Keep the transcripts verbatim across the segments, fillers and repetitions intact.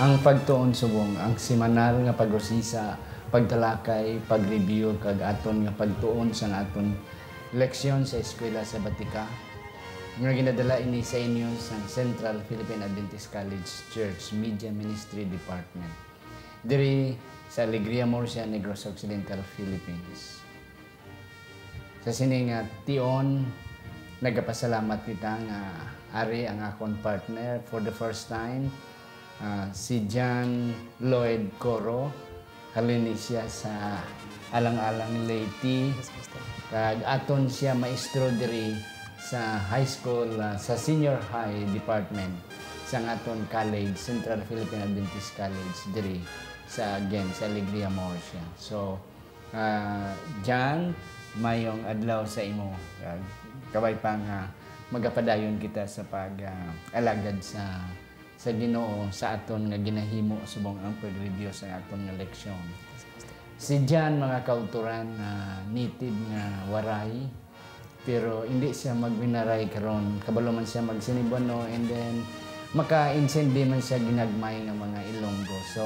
Ang pagtuon subong ang semanal nga pag-usisa, pagtalakay, pag-review, kag aton nga pagtuon sang aton leksyon sa Eskwela Sabatika nga ginadala ini sa inyo sa Central Philippine Adventist College Church Media Ministry Department, diri sa Alegria Murcia, Negros Occidental, Philippines. Sa sini nga tion, nagapasalamat kita nga ari ang akon partner for the first time, ah, si John Lloyd Coro. Halin ni siya sa Alang-Alang, Leyte. Yes, Pastor. Kag aton siya maestro diri sa high school, ah, sa senior high department sang aton college, Central Philippine Adventist College, diri sa, again, sa Alegria Murcia. So, ah, John, mayong adlaw sa imo. Ah, kabay pa nga magapadayon kita sa pag, ah, alagad sa, sa Ginoo sa aton nga ginahimo subong ang pag-review sa aton nga leksyon. Si John, mga kauturan, ah, native nga Waray, pero hindi siya magwinaray karon. Kabalo man siya magsinibano, and then makaintindi man siya ginagmay nga mga Ilonggo. So,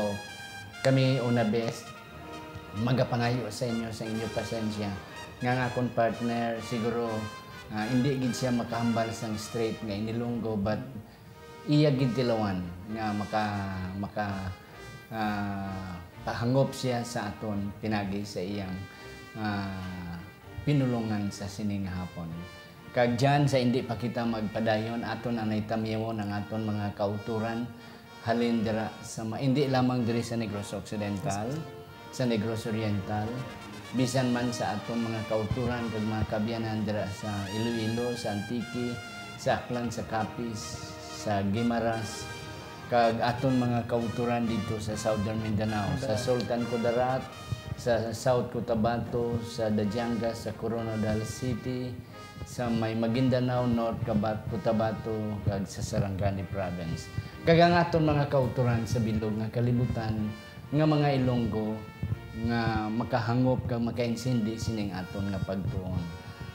kami una best, magapangayo sa inyo, sa inyo pasensya, nga ang akon partner, siguro, ah, hindi gid siya makahambal sang straight nga Inilonggo, but iya gid tilawan nga maka, maka, ah, pahangop siya sa aton pinagi sa iyang, ah, pinulongan sa sini nga hapon. Kag dyan, sa hindi pa kita magpadayon, aton anay tamyawon ang aton mga kauturan halin dira sa ma-, hindi lamang diri sa Negros Occidental, sa Negros Oriental, bisan man sa aton mga kauturan kag mga kaabyanan dira sa Iloilo, sa Antique, sa Aklan, sa Capiz, sa Guimaras, kag aton mga kauturan didto sa Southern Mindanao, sa Mindanao. Sultan Kudarat, sa South Cotabato, sa Dajanga, sa Koronadal City, sa may Maguindanao, North Caba-, Cotabato, kag sa Sarangani Province. Kag ang aton mga kauturan sa bilog nga kalibutan nga mga Ilonggo nga makahangop kag makaintindi sining aton nga pagtuon.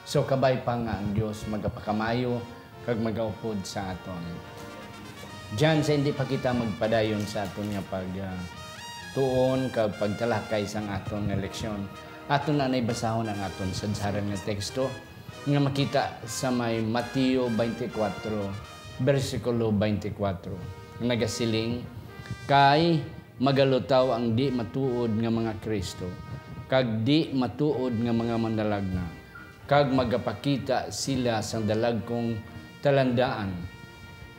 So, kabay pa nga ang Dios magapakamayo kag magaupod sa aton. Diyan sa hindi pa kita magpadayon sa aton nga pag, ah, tuon kag pagtalakay sang aton nga leksyon, aton na nay basahon ang aton sadsaran nga teksto nga makita sa may Mateo twenty-four, bersikulo twenty-four, nga nagasiling, "Kay magalutaw ang di matuod nga mga Cristo, kag di matuod nga mga manalagna, kag magapakita sila sang dalagkong talandaan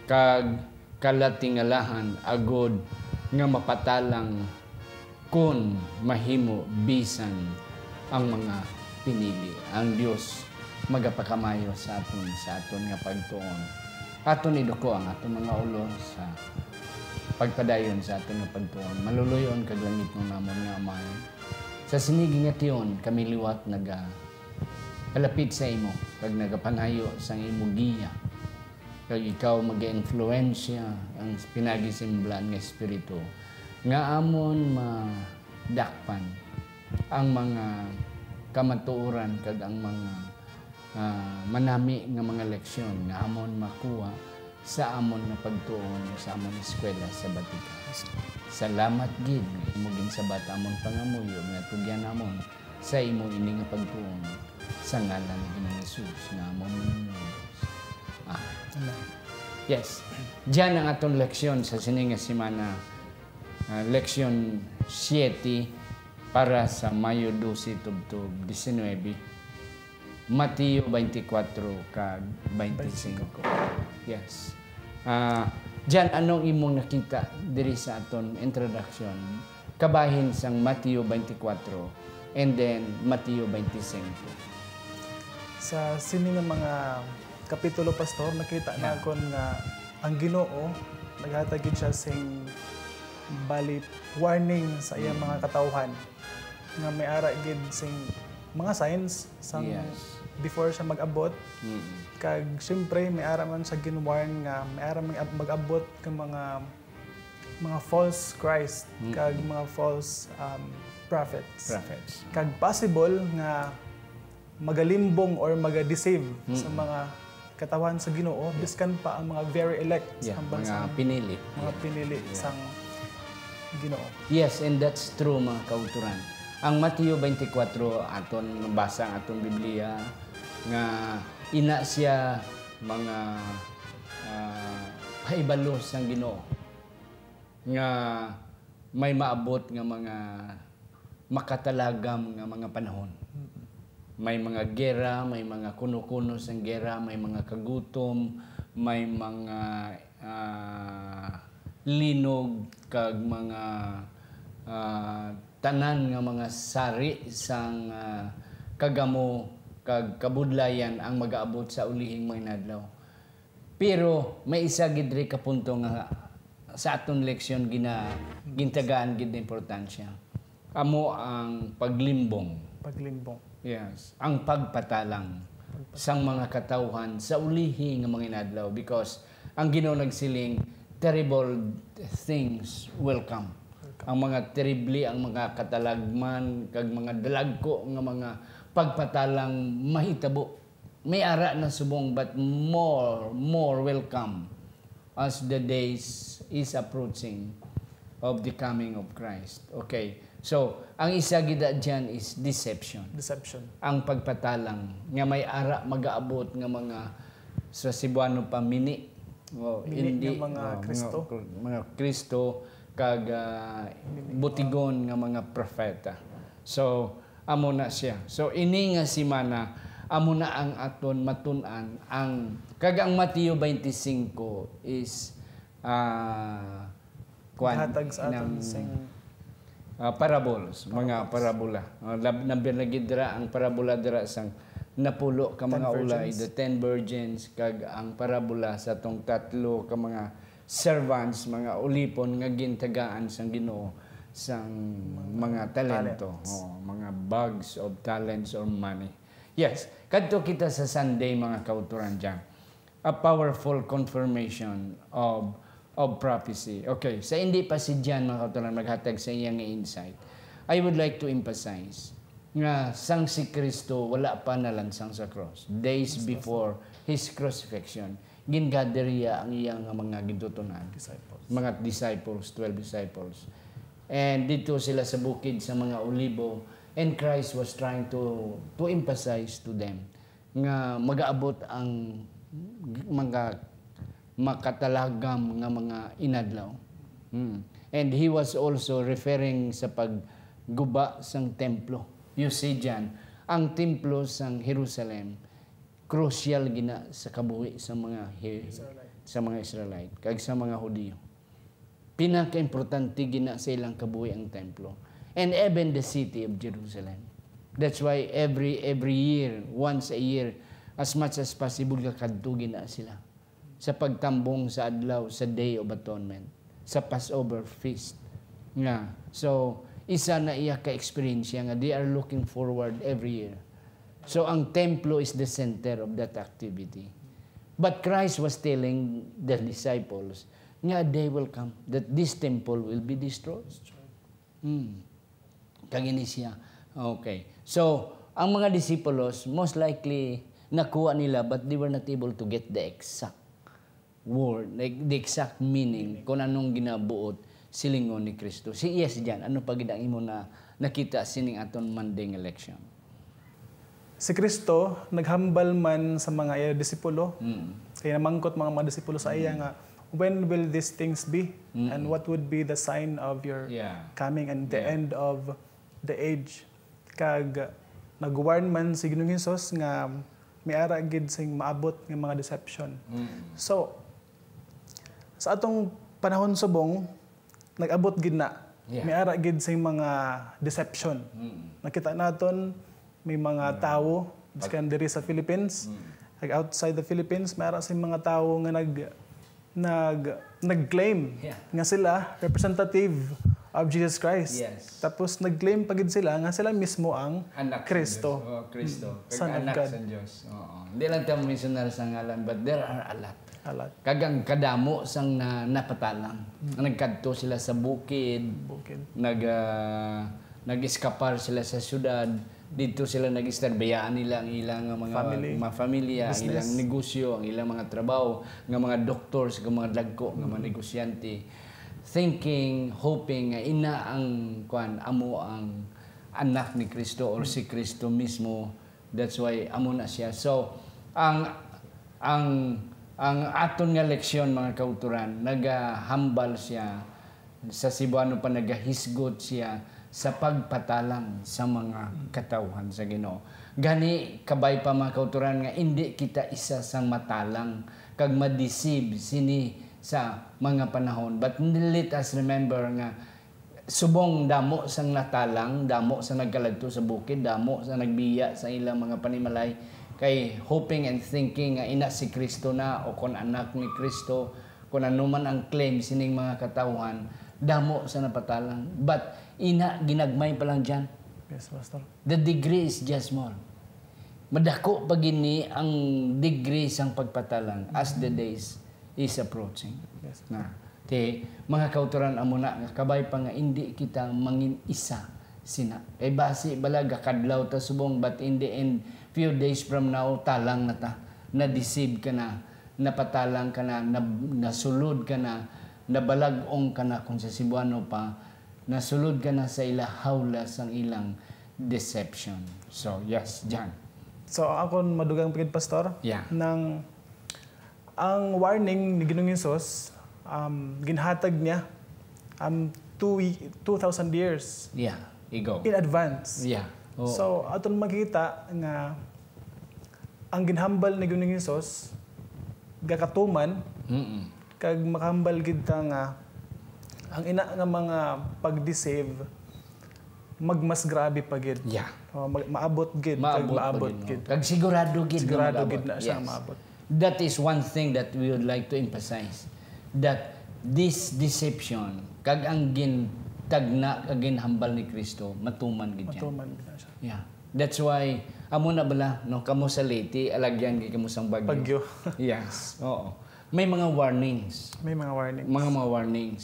kag kalatingalahan, agod nga mapatalang kon mahimo bisan ang mga pinili." Ang Dios magapakamayo sa aton, sa aton nga pagtuon. Aton iduko ang aton mga ulo sa pagpadayon sa aton nga pagtuon. Maluluy-on kag langitnon namon nga Amay, sa sini nga tion kami liwat naga palapit sa imo, kag nagapangayo sang imo giya, kag ikaw mag-influensya ang pinagi sa imo blaan nga Espiritu, nga amon madakpan ang mga kamatuoran kag ang mga, ah, manami nga mga leksyon nga amon makuha sa amon nga pagtuon sa amon eskwela sa Vatican. Salamat gid nga imo ginsabat amon pangamuyo nga tugyan namon sa imo ini nga pagtuon sa ngalan ni Ginoong Jesus nga amon Manunubos. Amen. Amen. Yes. Diyan ang aton leksyon sa sini nga semana, ah, leksyon siete para sa Mayo dose tubtob diecinuebe. Mateo twenty-four kag twenty-five. Yes. Ah, Jan, anong imong nakita diri sa aton introduction? Kabahin sang Mateo twenty-four and then Mateo twenty-five. Sa sini nga mga kapitulo, Pastor, nakita Yeah. naton nga ang Ginoo naghatag gid siya sing bali warning sa iyang Mm. mga katawhan nga may ara gid sing mga signs sang Yes. before siya mag-abot. Mm. Kag siyempre, may ara man siya gin-warn nga may ara mag-, mag-abot ka mga, mga false Christ Mm. kag mga false, um, prophets. Prophets. Kag possible nga magalimbong or maga-deceive sa Mm. mga katawhan sa Ginoo, Yeah. biskan pa ang mga very elect, Yeah, hambal mga sa pinili. mga Yeah. pinili Yeah. sang Ginoo. Yes, and that's true, mga kauturan. Ang Mateo twenty-four, aton nabasa ang aton Biblia, nga ina siya mga, ah, pahibalo sang Ginoo, nga may maabot nga mga makatalagam nga mga panahon. May mga gera, may mga kuno-kuno sang gera, may mga kagutom, may mga, ah, linog, kag mga, ah, tanan nga mga sari sang, ah, kagamo kag kabudlayan ang magaabot sa ulihing mga inadlaw. Pero may isa gid diri ka punto nga sa aton leksyon gina-, gintagaan gid na importansya. Amo ang paglimbong. Paglimbong. Yes, ang pagpatalang sang mga katawhan sa ulihi nga mga inadlaw, because ang Ginoo nagsiling, "Terrible things will come." Ang mga terrible, ang mga katalagman, kag mga dalagko nga mga pagpatalang mahitabo. May ara na subong, but more, more will come as the days is approaching of the coming of Christ. Okay. So, ang isa gid dyan is deception. Deception. Ang pagpatalang nga may ara magaabot nga mga, sa Cebuano pa, mini. Oh, Mini hindi, nga mga oh, Kristo. Mga, mga Kristo kag, ah, Mini. Butigon nga mga propeta. So, amo na siya. So, ini nga semana, amo na ang aton matun-an ang, kag ang Mateo twenty-five is, ah, kwan, Hatag sa aton inang, sing ah, parables, mga parabola. Ah, lab-, number na gid dira ang parabola dira sang napulo ka mga ulay, the ten virgins, kag ang parabola sa tong tatlo ka mga servants, mga ulipon nga gintagaan sang Ginoo sang mga talento. Talents. Oh, mga bags of talents or money. Yes, kadto kita sa Sunday, mga kauturan dyan. A powerful confirmation of, of prophecy. Okay, sa hindi pa si John, mga kauturan, maghatag sa iyang insight, I would like to emphasize nga sang si Kristo wala pa nalansang sa cross, days before his crucifixion, gingather iya ang iyang mga gintuton-an, mga disciples, twelve disciples. And dito sila sa bukid sa mga Olibo, and Christ was trying to, to emphasize to them nga magaabot ang mga makatalagam nga mga inadlaw. Hmm. And he was also referring sa pagguba sang templo. You see dyan, ang templo sang Jerusalem, crucial gina sa kabuhi sa mga He-, Israelite. Sa mga Israelite, kag sa mga Hudiyo. Pinakaimportante gina sa ilang kabuhi ang templo. And even the city of Jerusalem. That's why every, every year, once a year, as much as possible, kakadto gina sila sa pagtambong sa adlaw sa Day of Atonement, sa Passover feast. Nga, so, isa na iya ka eksperyensya nga they are looking forward every year. So, ang templo is the center of that activity. But Christ was telling the disciples nga a day will come that this temple will be destroyed. Hmm. Kag ini siya. Okay. So, ang mga disipulos, most likely, nakuha nila, but they were not able to get the exact word, like, the exact meaning kung anong ginabuot silingon ni Kristo. Si, yes, Jan, ano pa gid ang imo na nakita sining aton Monday nga leksyon? Si Kristo naghambal man sa mga iya disipulo. Mm. Kay namangkot mga, mga disipulo sa iya nga, "When will these things be? Mm. And what would be the sign of your Yeah. coming and the Yeah. end of the age?" Kag nag-warn man si Ginoong Hesus nga may ara gid sing maabot nga mga deception. Mm. So, sa atong panahon subong, nag-abot gid na. Yeah. May ara gid sing mga deception. Mm. Nakita naton may mga Mm. tawo, Mm. biskan diri sa Philippines, Mm. kag outside the Philippines, may ara sing mga tawo nga nag-, nag-, nag-claim Yeah. nga sila representative of Jesus Christ. Yes. Tapos nag-claim pa gid sila nga sila mismo ang Anak sa Kristo. Diyos. Oh, Kristo. Mm. Son of Kag-anak God. Sa Diyos. Oo. Hindi lang tayo mensionar sa ngalan, but there are a lot. A lot. Kag ang kadamo sang na-, napatalang. Mm. Nagkadto sila sa bukid. Bukid. Nag, ah, nag-eskapar sila sa syudad. Didto sila nag-istorya, bayaan nila ang ilang mga, Family. mga pamilya, ang Business. ilang negosyo, ang ilang mga trabaho, nga mga doktor, sa mga dagko, nga mga Mm. negosyante. thinking, hoping nga ina ang, kwan, amo ang anak ni Kristo or si Kristo mismo. That's why amo na siya. So, ang, ang, ang aton nga leksyon, mga kautoran, nagahambal siya, sa Cebuano pa, nagahisgot siya sa pagpatalang sa mga katawhan sa Ginoo. Gani, kabay pa, mga kautoran, nga indi kita isa sang matalang kag ma-deceive sini sa mga panahon. But let us remember nga subong damo sang natalang, damo sa nagkaladto sa bukid, damo sa nagbiya sa ilang mga panimalay, kay hoping and thinking nga ina si Kristo na o kon anak ni Kristo, kon ano man ang claim sining mga katawhan, damo sa napatalang. But ina, ginagmay pa lang dyan. Yes, Pastor. The degree is just small. Madako pa gini ang degree sang pagpatalang as the days is approaching. Yes. Na, ti, mga kautoran, amo na nga kabay pa nga indi kita mangin isa sina. Kay basi bala gakadlaw ta subong, but in the end, few days from now, talang na ta. Na-deceive ka na, napatalang ka na, na nasulod ka na, nabalag-ong ka na, kung sa Cebuano pa, nasulod ka na sa ila hawla sang ilang deception. So, yes, John. So, akon madugang pagid, Pastor, Yeah. nang ang warning ni Ginoong Jesus, um, ginhatag niya um, two, two thousand years Yeah, igo. In advance. Yeah. Oo. So, aton makita nga ang ginhambal ni Ginoong Jesus gakatuman, Mm-mm. kag makahambal gid ta nga ang ina nga mga pag-deceive magmas grabe pa gid. Yeah. Oh, mag- maabot gid, kag Maabot pa maabot gid, no? Gid. Kag sigurado gid nga Sigurado mag-abot. Gid na siya Yes. Maabot. That is one thing that we would like to emphasize, that this deception, kag ang gintagna, kag ginhambal ni Kristo, matuman gid yan. Matuman gid na siya. Yeah. That's why, amo na bala, no, kamo sa Leyte, alagyan gid kamo sang bagyo. Bagyo. Yes, oo. May mga warnings. May mga warnings. Mga mga warnings.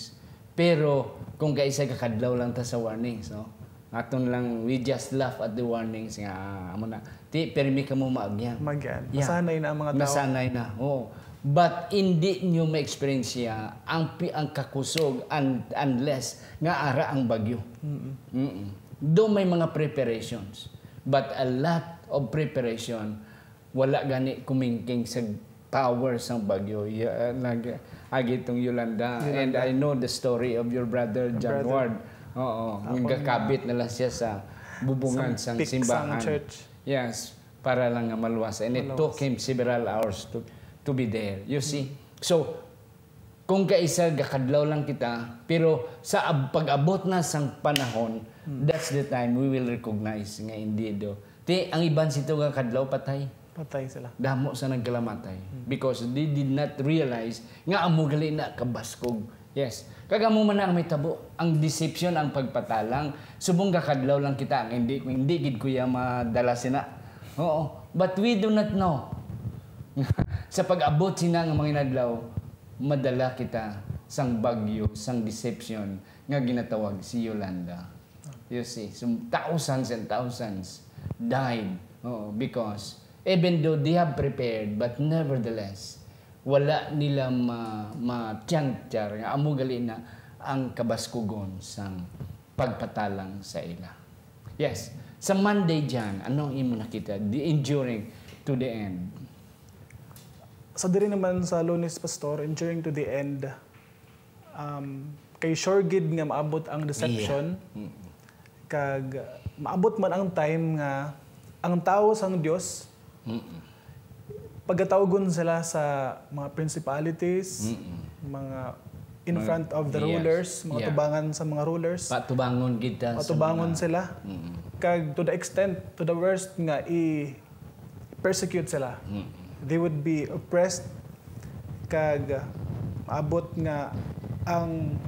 Pero kung kaisa ka kadlaw lang ta sa warnings, no? Aton lang, we just laugh at the warnings nga, ah, amo na. Ti, permi kamo maagyan. Magyan. Yeah. Nasanay na ang mga tao. Nasanay na, oo. But hindi nyo ma-experience siya ang, pi- ang kakusog un- unless nga ara ang bagyo. Mm-mm. Do may mga preparations. But a lot of preparation, wala gani kumingking sa power sang bagyo. Ya, nag, agi itong Yolanda. Yolanda. And I know the story of your brother, John Brother. Ward. Oo. Ako Yung na. Gakabit na lang siya sa bubungan Sa sang peak sang simbahan. Church. Yes, para lang nga maluwas. And it Maluwas. Took him several hours to to be there. You see? So, kung kaisa gakadlaw lang kita, pero sa ab- pag-abot na sang panahon, Hmm. that's the time we will recognize nga indeed, oh. Ti, ang iban sito nga kadlaw patay. Patay sila. Damo sa nagkalamatay. Hmm. Because they did not realize nga amo gali na kabaskog. Yes. Kag amo man na ang may tabo. Ang deception, ang pagpatalang. Subong gakadlaw lang kita, ang hindi, hindi gid kuya madala sina. Oo. But we do not know. Sa pag-abot sina nga mga inadlaw, madala kita sang bagyo, sang deception nga ginatawag si Yolanda. You see, so thousands and thousands died. Oo, because even though they have prepared, but nevertheless, wala nila ma matiyangtyar nga amo gali na ang kabaskugon sang pagpatalang sa ila. Yes, sa Monday, John, ano ang imo nakita? The enduring to the end. Sa diri naman sa Lunes, Pastor, enduring to the end, um, kay sure gid nga maabot ang deception. Mm. Kag maabot man ang time nga ang tawo sang Dios, Mm. pagatawgon sila sa mga principalities, Mm. mga in Mga- front of the yes. Rulers, mga Yeah. tubangan sa mga rulers. Patubangon gid ta sa Patubangon mga- sila. Mm. Kag to the extent, to the worst nga i-persecute sila. Mm. They would be oppressed, kag maabot nga ang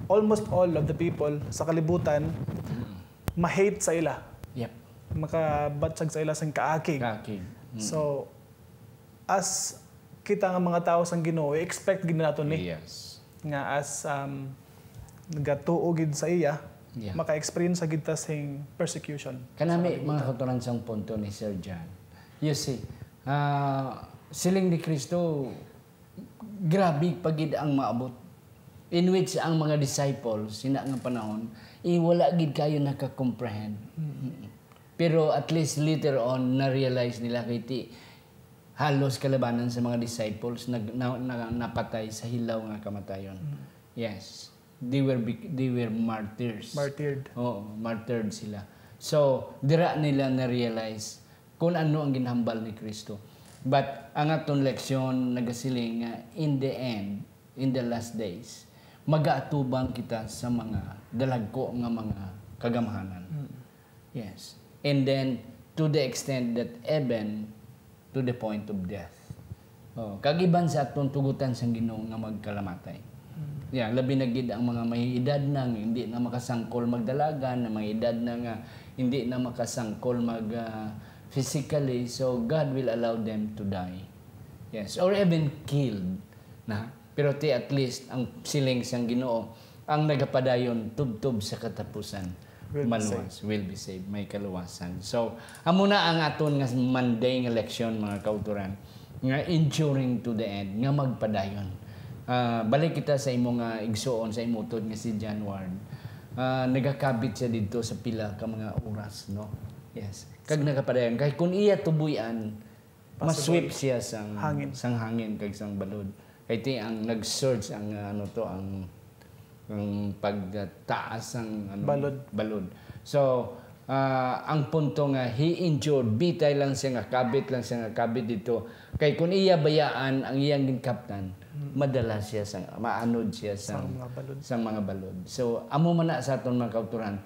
almost all of the people sa kalibutan Mm. ma-hate sa ila. Yep. Makabatsag sa ila sang kaakig. Kaakig. Mm. So, as kita nga mga tawo sang Ginoo, i-expect gid nato ni Yes. nga as, um, nagatuo gid sa iya, Yeah. maka-experience gid ta sing persecution. Kanami, Sa mga kautoran, sang punto ni Sir John. You see, ah, siling ni Kristo, grabe pa gid ang maabot. In which ang mga disciples, sina nga panahon, eh, wala gid kayo naka-comprehend. Mm. Pero at least later on, na-realize nila kay ti, halos kalabanan sa mga disciples nag-, na, na, napatay sa hilaw nga kamatayon. Mm. Yes. They were bec-, they were martyrs. Martyred. Oo, martyred sila. So, dira nila na-realize kung ano ang ginhambal ni Kristo. But ang aton leksyon nagasiling nga in the end, in the last days, magaatubang kita sa mga dalagko nga mga kagamhanan. Mm. Yes. And then, to the extent that even to the point of death. Oh, kag iban sa aton tugutan sang Ginoo nga magkalamatay. Mm. Yeah, labi na gid ang mga may edad na nga hindi na makasangkol magdalagan, na may edad na nga hindi na makasangkol mag, ah, physically, so God will allow them to die. Yes, or even killed na. Pero ti at least ang siling sang Ginoo, ang nagapadayon tubtob sa katapusan, Will be maluwas, will be saved, may kaluwasan. So, amo na ang aton nga Monday nga leksyon, mga kautoran, nga enduring to the end, nga magpadayon. Ah, balik kita sa imo nga igsuon, sa imo utod nga si John Ward. Ah, nagakabit siya didto sa pila ka mga oras, no? Yes. Kag nagapadayon. Kay kung iya tubuyan, Possible. Masweep siya sang, Hangin. sang hangin kag sang balod. Kay ti ang nag-surge ang, ah, ano to, ang, ang pagtaas sang, ano, Balod. balod. So, ah, ang punto nga he endured, bitay lang siya nga kabit lang siya nga kabit dito. Kay kung iya bayaan ang iyang ginkaptan, Mm. madala siya sang, maanod siya sang, Sang mga balod. sang mga balod. So, amo man na sa aton mga kauturan,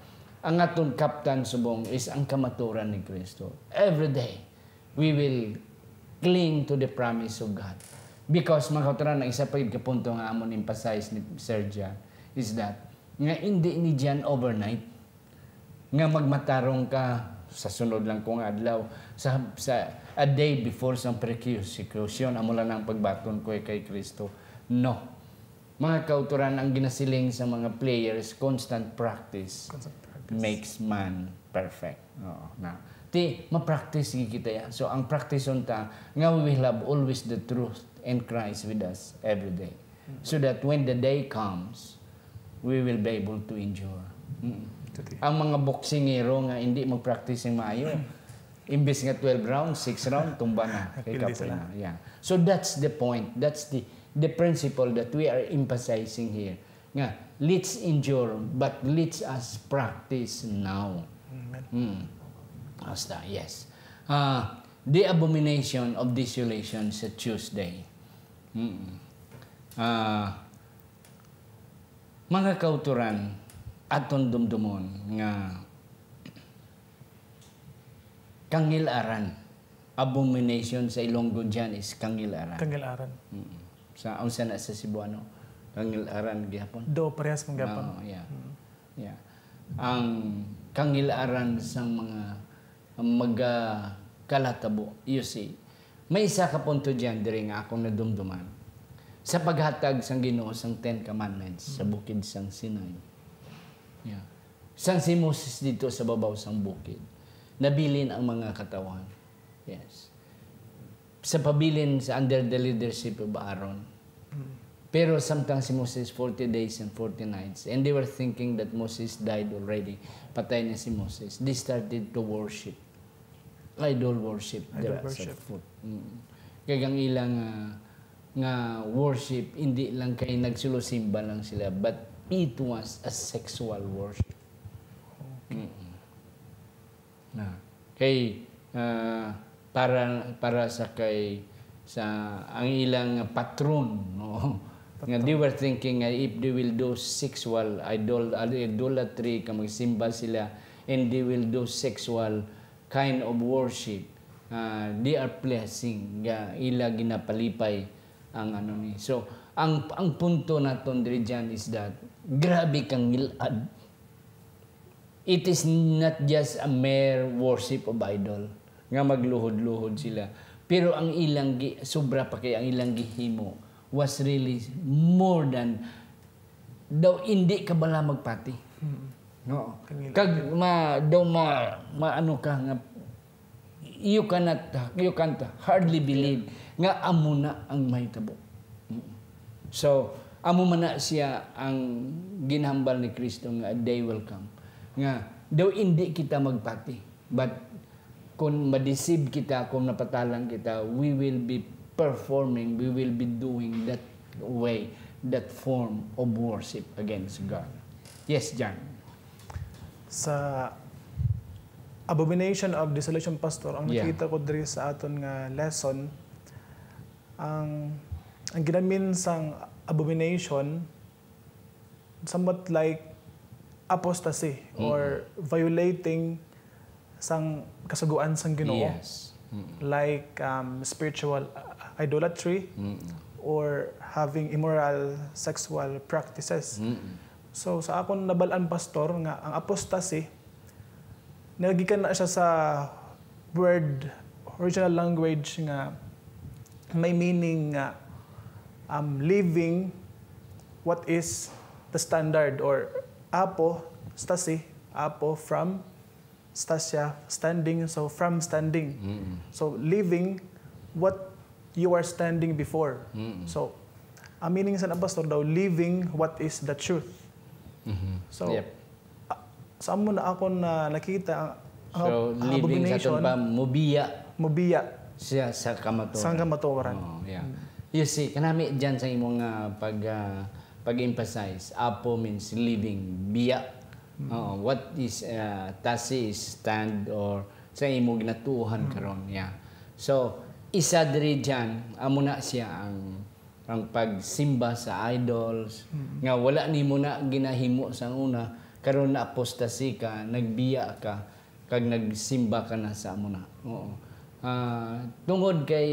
ang aton kaptan subong is ang kamaturan ni Kristo. Every day, we will cling to the promise of God. Because, mga kauturan, ang isa pa gid ka punto nga amon emphasize ni Sir John is that nga hindi ni John overnight nga magmatarong ka sa sunod lang kung adlaw, sa, sa a day before sa persecution, amo lang ang pagbaton ko kay Kristo. No. Mga kauturan, ang ginasiling sa mga players, constant practice Constant practice. makes man perfect. Oo, na. Ti, ma-practice gid kita yan. So, ang practice unta, nga we will have always the truth and Christ with us every day. Mm. So that when the day comes, we will be able to endure. Mm. Today. Ang mga boksingero nga hindi mag-practice ng maayo, imbis nga twelve rounds, six round, tumba na. Kay Pildi kapoy sila. na. Yeah. So that's the point. That's the, the principle that we are emphasizing here. Nga, let's endure, but let's us practice now. Amen. Mm. Hasta, yes. Ah, the abomination of desolation sa Tuesday. Mm. Ah, mga kauturan, aton dumdumon nga kangil-aran. Abomination sa Ilonggo dyan is kangil-aran. Kangil-aran. Mm. Sa, unsa na sa Cebuano? Kangil-aran gihapon? Do, parehas man gihapon. Oo, yeah. Mm. Yeah. Ang kangil-aran sang mga magakalatabo, you see. May isa ka punto diyan diri nga akong nadumduman. Sa paghatag sang Ginoo sang Ten Commandments sa Mm. bukid sang Sinai. Yeah. Sang si Moses dito sa babaw sang bukid, nabilin ang mga katawhan. Yes. Sa pabilin sa under the leadership of Aaron. Mm. Pero samtang si Moses, forty days and forty nights, and they were thinking that Moses died already. Patay na si Moses. They started to worship. Idol worship Idol dira sa worship. foot. Mm. Kag ang ilang, ah, nga worship, hindi lang kay nagsilusimba lang sila, but it was a sexual worship. Okay. Mm. Na. Kay, ah, para, para sa kay, sa ang ilang patron, no? Nga Patron. they were thinking nga if they will do sexual idol-, idolatry, ka magsimba sila, and they will do sexual kind of worship, ah, they are blessing, nga ila ginapalipay ang ano ni. So, ang, ang punto naton diri dyan is that, grabe kang ngil-ad. It is not just a mere worship of idol nga magluhod-luhod sila. Pero ang ilang gi-, sobra pa kay ang ilang gihimo was really more than daw hindi ka bala magpati. Mm. No. Kangil. Kag ma-, daw ma-, maano ka nga you cannot, you can't hardly believe nga amo na ang mahitabo. Mm. So, Amo man na siya ang ginhambal ni Kristo nga a day will come nga daw indi kita magpati. But kung ma-deceive kita, kung napatalang kita, we will be performing, we will be doing that way, that form of worship against God. Yes, John. Sa abomination of desolation, Pastor, ang Yeah. nakita ko diri sa aton nga lesson, ang ang ginamin sang abomination, somewhat like apostasy or violating sang kasugoan sang Ginoo. Yes. Mm-mm. Like um, spiritual uh, idolatry Mm-mm. or having immoral sexual practices. Mm-mm. So sa akon nabal-an, Pastor, nga ang apostasy, nagikan na siya sa word, original language nga may meaning nga um, leaving what is the standard, or apo, stasi, apo from stasia, standing, so from standing. Mm-mm. So leaving what you are standing before. Mm-mm. So ang meaning sa, Pastor, daw, leaving what is the truth. Mhm. So Yep. ah, sa amo na akon na nakita ang, ang So, ang living sa abomination, aton pa, mubiya mubiya siya sa kamatuoran. sang kamatuoran. Oh, yeah. You see, kanami dyan sa imong ah, pag ah, pag-emphasize, apo means living, biya. Oh, what is uh, tasi is stand or sa imong ginatuohan karon, yeah. So, isa diri dyan, amo na siya ang ang pagsimba sa idols nga wala nimo na ginahimo sa una, karon na apostasy ka, nagbiya ka, kag nagsimba ka na sa amo na. Oo. Ah, tungod kay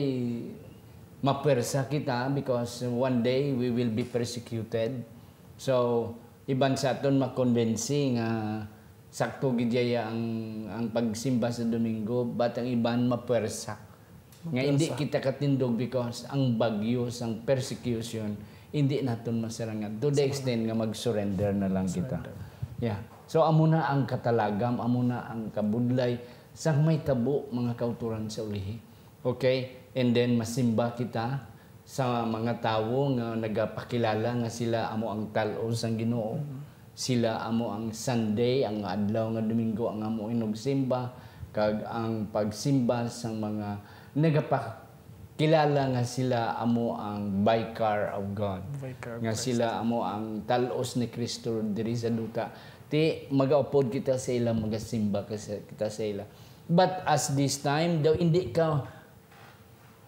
mapwersa kita because one day we will be persecuted. So, iban sa aton makonbensi nga sakto gid yaya ang, ang pagsimba sa Domingo, but ang iban mapwersa. Nga hindi kita katindog because ang bagyo sang persecution hindi naton masarangan to the extent nga mag-surrender na lang kita. Yeah. So amo na ang katalagam, amo na ang kabudlay sang may tabo, mga kauturan, sa ulihi. Okay? And then masimba kita sa mga tawo nga nagapakilala nga sila amo ang tal-os sang Ginoo. Sila amo ang Sunday, ang adlaw nga Domingo, ang amo inugsimba, kag ang pagsimba sang mga nagapakilala nga sila amo ang vicar of God. Vicar of Nga Christ. Sila amo ang tal-os ni Kristo diri sa duta. Ti magaupod kita sa ila, magasimba ka sa- kita sa ila. But as this time, daw hindi ka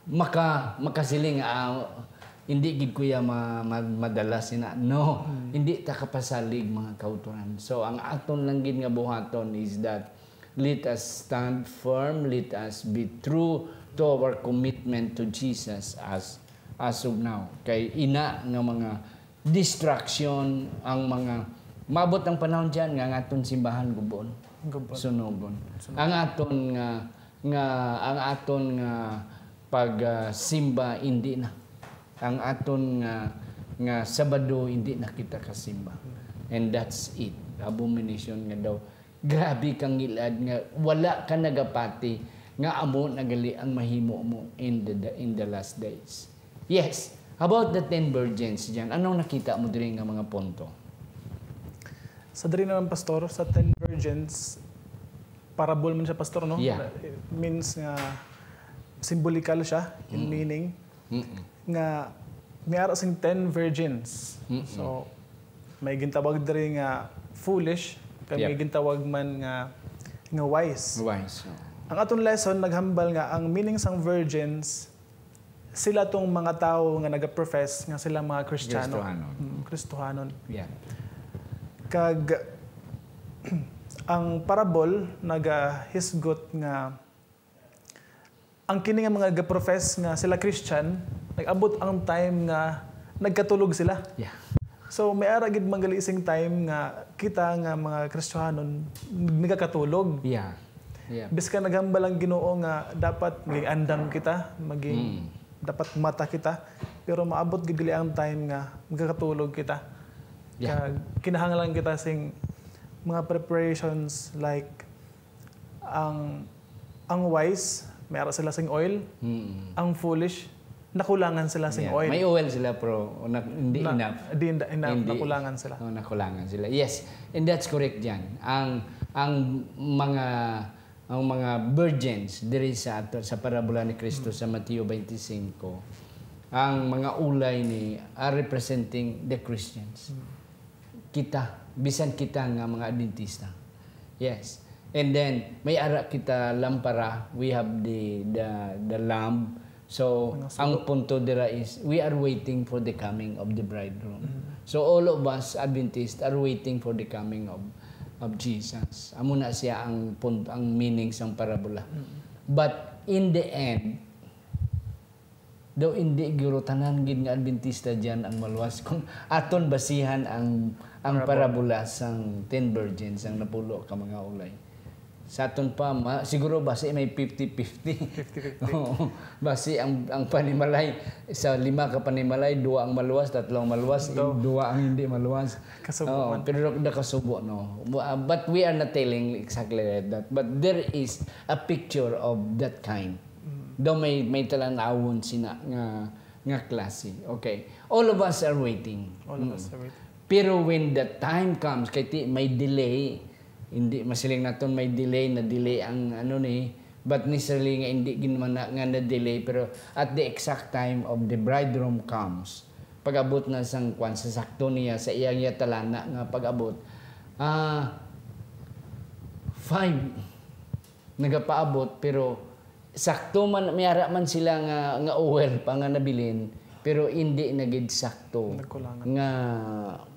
maka makasiling, ah, hindi gid kuya ma, ma, madala sina. No, hindi ta kapasalig, mga kauturan. So ang aton lang gid nga buhaton is that let us stand firm, let us be true to our commitment to Jesus as as of now. Kay ina nga mga distraction ang mga maabot ang panahon diyan nga ang aton simbahan gubon, Gubon. Sunugon. Ang aton nga nga ang aton nga pag ah, simba hindi na. Ang aton nga nga Sabado hindi na kita kasimba. And that's it. Abomination nga daw. Grabe kang ngilad nga wala ka nagapati nga amo na gali ang mahimo mo in the in the last days. Yes, about the ten virgins diyan. Anong nakita mo diri nga mga punto? Sa diri naman, Pastor, sa ten virgins, parable man siya, Pastor, no? Yeah. It means nga simbolikal siya in meaning Mm-mm. nga may ara sing ten virgins. Mm-mm. So may gintawag diri nga foolish, kag may Yep. gintawag man nga nga wise. Wise. Ang aton lesson naghambal nga ang meaning sang virgins, sila tong mga tawo nga nagaprofess nga sila mga Kristiyano. Kristohanon. Mm, Kristohanon. Yeah. Kag ang parable nagahisgot nga ang kini nga mga gaprofess nga sila Christian, nag-abot ang time nga nagkatulog sila. Yeah. So may ara gid man gali sing time nga kita nga mga Kristohanon nagakatulog. Yeah. Yeah. Bisan naghambal ang Ginoo nga dapat mag-andam kita, maging Mm. dapat mata kita, pero maabot gid gali ang time nga magakatulog kita. Yeah. Kag kinahanglan kita sing mga preparations, like ang ang wise, may ara sila sing oil, Mm. ang foolish, Nakulangan sila sing Yeah. oil. May oil sila, pero na, hindi Na- enough. Di enough, Hindi. Nakulangan sila. Oh, nakulangan sila. Yes. And that's correct, Jan. Ang ang mga ang mga virgins diri sa ato sa parabola ni Kristo sa Mateo twenty-five, ang mga ulay ni are representing the Christians. Kita, bisan kita nga mga Adventista. Yes. And then may ara kita lampara, we have the the the lamp. So, Mga sugo. Ang punto dira is we are waiting for the coming of the bridegroom. So all of us Adventists are waiting for the coming of of Jesus. Amo na siya ang punto, ang meaning sang parabola. But in the end, daw hindi gyud tanan gid nga Adventista diyan ang maluwas kung aton basihan ang ang parabola sang ten virgins, ang napulo ka mga ulay. Sa aton pa, ma, siguro basi may fifty fifty. Fifty fifty. Oo. Basi ang ang panimalay, sa lima ka panimalay, duwa ang maluwas, tatlo ang maluwas, Ito. Duwa ang hindi maluwas. Kasubo Oo, man. Pero nakasubo, no. Uh, but we are not telling exactly like that. But there is a picture of that kind. Daw may may talan-awon sina nga nga klase. Okay. All of us are waiting. All of us are waiting. Pero when the time comes, kay ti may delay, hindi masiling naton may delay, na delay ang ano ni, but necessarily nga hindi gid man na, nga na delay, pero at the exact time of the bridegroom comes, pag-abot na sang kwan sa sakto niya sa iyang yatalana nga pag-abot, ah five nagapaabot, pero sakto man, may ara man sila nga nga oil pa nga nabilin, pero hindi na gid sakto Nagkulangan. nga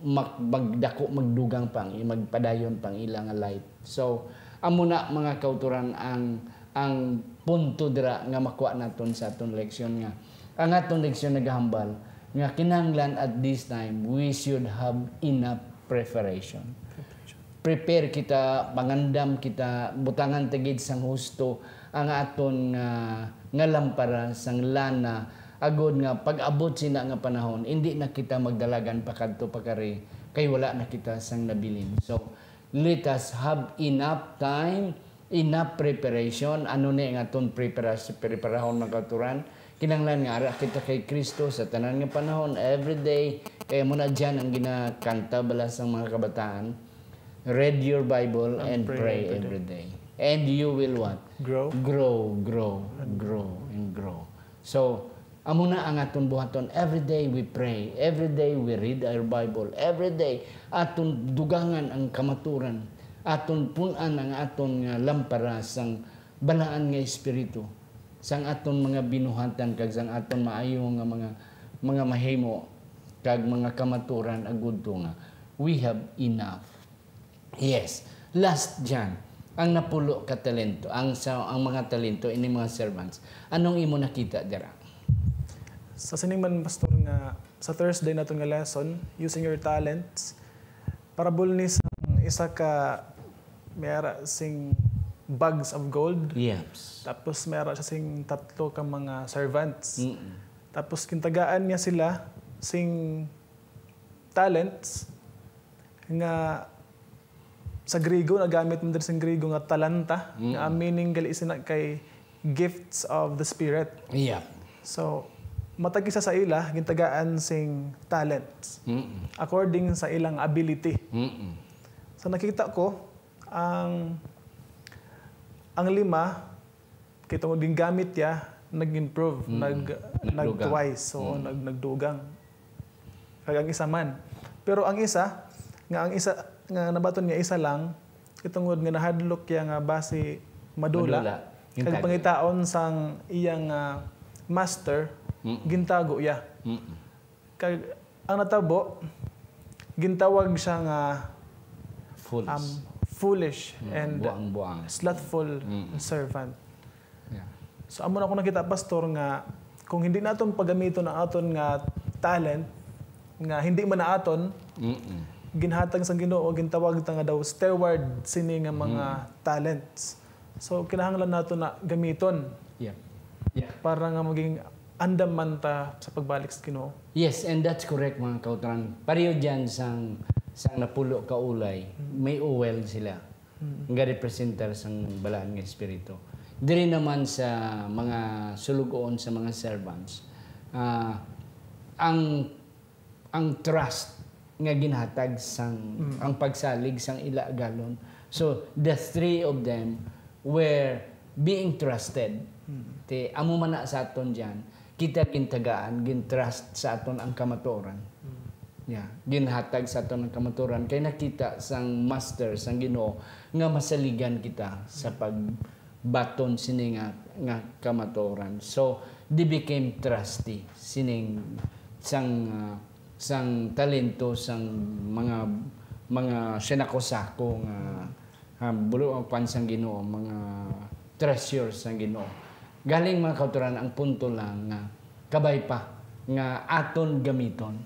mag, magdako, magdugang pang magpadayon pang ila nga light. So amo na, mga kauturan, ang ang punto dira nga makuha naton sa aton leksyon, nga ang aton leksyon nagahambal nga kinahanglan at this time we should have enough preparation. Prepare kita, mangandam kita, butangan ta gid sang husto ang aton nga, nga lampara sang lana, agod nga pag-abot sina nga panahon, indi na kita magdalagan pakadto pakari, kay wala na kita sang nabilin. So let us have enough time, enough preparation. Ano ni nga aton prepara-, preparahon, mga kauturan? Kinahanglan nga ara kita kay Kristo sa tanan nga panahon, every day. Kaya mo na dyan ang ginakanta bala sang mga kabataan. Read your Bible and, And pray pray every every day. And you will what? Grow. Grow, grow, grow, and grow. So, amo na ang aton buhaton. Every day we pray. Every day we read our Bible. Every day aton dugangan ang kamaturan. Aton pun-an ang aton nga lampara sang balaan nga espiritu, sang aton mga binuhatan kag sang aton maayo nga mga, mga mahimo kag mga kamaturan, agud to nga we have enough. Yes. Last, Jan, ang napulo ka talento, ang sa ang mga talento ini, mga servants. Anong imo nakita dira? Sa sining man, Pastor, nga sa Thursday naton nga lesson, using your talents, parable ni sang isa ka may ara sing bags of gold. Yes. Tapos may ara siya sing tatlo ka mga servants. Mm-mm. Tapos kintagaan niya sila sing talents nga sa Griego, nagamit man diri sa Griego nga talanta, Mm. nga ang meaning gali sina kay gifts of the Spirit. Yeah. So, matag isa sa ila, gintagaan sing talents Mm-mm. according sa ilang ability. Mm-mm. So, nakita ko, ang ang lima, kay tungod gingamit ya, nag-improve, Mm. nag, Nagdugang. nag-twice, so Mm. nag, nagdugang. Kag ang isa man. Pero ang isa, nga ang isa, nga nabaton niya isa lang, kay tungod nga nahadlok ya nga basi madula, Madula. Kag Gintago. Pangitaon sang iyang, ah, master, Mm. gintago ya. Mm-mm. Kag ang natabo, gintawag siya nga Fools. um, foolish Mm, and buang-buang. slothful Mm. servant. Yeah. So, amo na ako nakita, Pastor, nga kung hindi naton pagamiton ang aton nga talent, nga hindi man na aton, Mm-mm. ginhatag sang Ginoo, gintawag ta nga daw steward sini nga mga Mm. talents. So, kinahanglan nato na gamiton Yeah. Yeah. para nga maging andam man ta sa pagbalik sa Ginoo. Yes, and that's correct, mga kauturan. Pareho dyan sang, sang napulo ka ulay, may oil sila. Nga representar sang balaan nga espiritu. Diri naman sa mga sulugoon, sa mga servants, Ah, ang, ang trust nga ginhatag sang, Mm. ang pagsalig sang ila agalon. So, the three of them were being trusted. Mm. Ti, amo man na sa aton diyan, kita gintagaan, gintrust sa aton ang kamatuoran. Mm. Yeah, ginhatag sa aton ang kamatuoran kay nakita sang master, sang Ginoo, nga masaligan kita sa pagbaton sini nga, nga kamatuoran. So, they became trusty sining sang, ah, sang talento sang mga, mga sinako-sako nga, ah, bulo-, kwan sang Ginoo, mga treasures sang Ginoo. Galing, mga kautoran, ang punto lang nga kabay pa nga aton gamiton,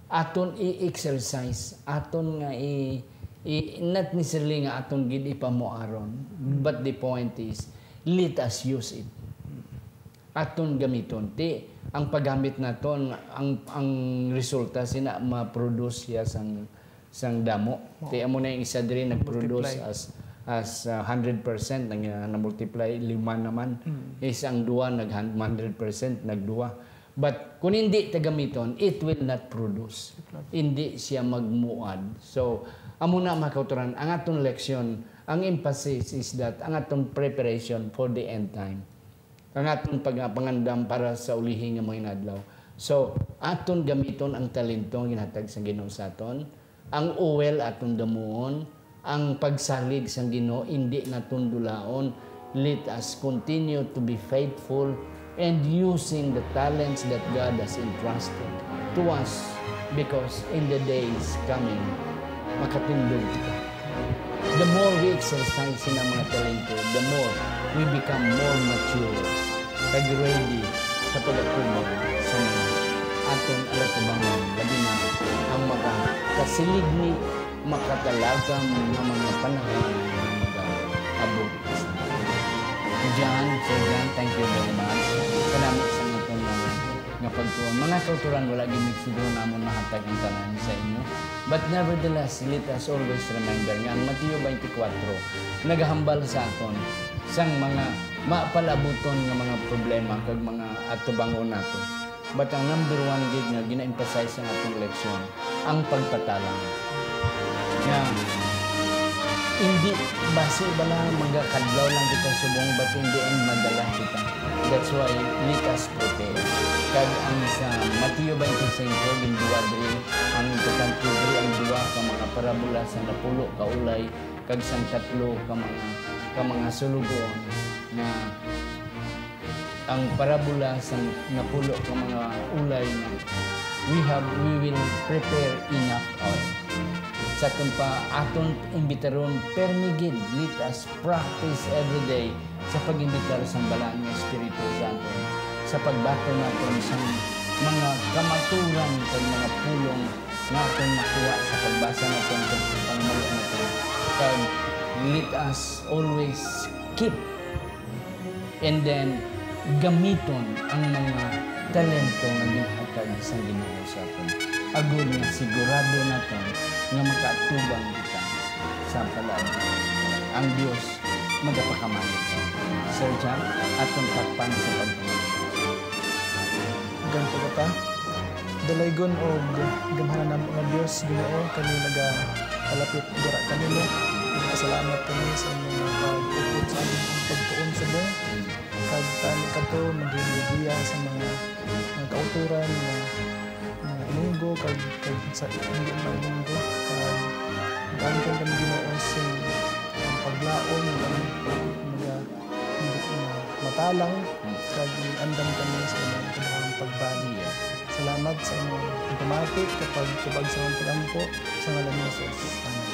aton i-exercise, aton nga i-, i-, not necessarily nga aton gid ipamuaron, but the point is, let us use it. Aton gamiton. Ti, ang paggamit naton, ang, ang resulta sina ma-produce siya sang, sang damo. Ti, amo na yung isa diri nag-produce Multiply. as, as, uh, hundred percent, nag, uh, na-multiply, lima naman. Mm. Is ang duwa, nag hun-, hundred percent, nagduwa. But kung hindi ta gamiton, it will not produce. It will not. Hindi siya magmuad. So, amo na, mga kautoran, ang aton leksyon, ang emphasis is that ang aton preparation for the end time. Ang aton pag-, pangandam para sa ulihi nga mga inadlaw. So, aton gamiton ang talento nga ginhatag sa Ginoo sa aton. Ang oil aton damuon, ang pagsalig sang Ginoo indi naton dulaon. Let us continue to be faithful and using the talents that God has entrusted to us, because in the days coming, makatindog kita. The more we exercise sina mga talento, the more we become more mature kag ready sa pag-atubang sa mga aton alatubangon, labi na ang makakasilig ni makatalagam nga mga panahon nga mag-abot. John, Sir John, thank you very much. Salamat sa aton mga nga pagtuon. Mga kautoran, wala gid siguro namon mahatag ang tanan sa inyo. But nevertheless, let us always remember nga ang Mateo twenty-four nagahambal sa aton sang mga mapalabuton nga mga problema kag mga atubangon nato. But ang number one gid nga gina-emphasize sa atong leksyon, ang pagpatalang. Nga, hindi basi bala magakadlaw lang kita subong, but in the end, madala kita. That's why, let us prepare. Kag ang sa Mateo twenty-five, ginduwa diri, ang importante diri ang duwa ka mga parabola sa napulo ka ulay kag sang tatlo ka mga, ka mga sulugoon nga ang parabola sang napulo ka mga ulay nga we have, we will prepare enough oil. Sa aton pa, aton imbitaron, permi gid, let us practice every day sa pag-imbitar sang Balaan nga Espiritu Santo, sa pagbaton naton sang mga kamaturan kag mga pulong nga aton makuha sa pagbasa naton kag pangmalo naton. Kag let us always keep and then gamiton ang mga talento nga ginhatag sang Ginoo sa aton, agod nga sigurado naton nga makaatubang kita sa palaabot. Ang Dios magapakamay. Sir John, aton takpan sa pagpangalaw. Dalaygon og gamhanan namo nga Dios, Ginoo, kami nagapalapit dira kanimo. Nagpasalamat kami sa imong pag-upod sa among pagtuon subong. Kag tani kadto, maging giya sa mga, mga kautoran nga, nga Ilonggo kag, kag sa hindi man Ilonggo. Kag gamiton kami, Ginoo, sing ang paglaom nga kami maga-, nga matalang, kag andam kami sa imong kabuhang pagbalik. Salamat sa imong pagpamati, kag pagtubag sa among pag-ampo, sa ngalan ni Jesus. Amen.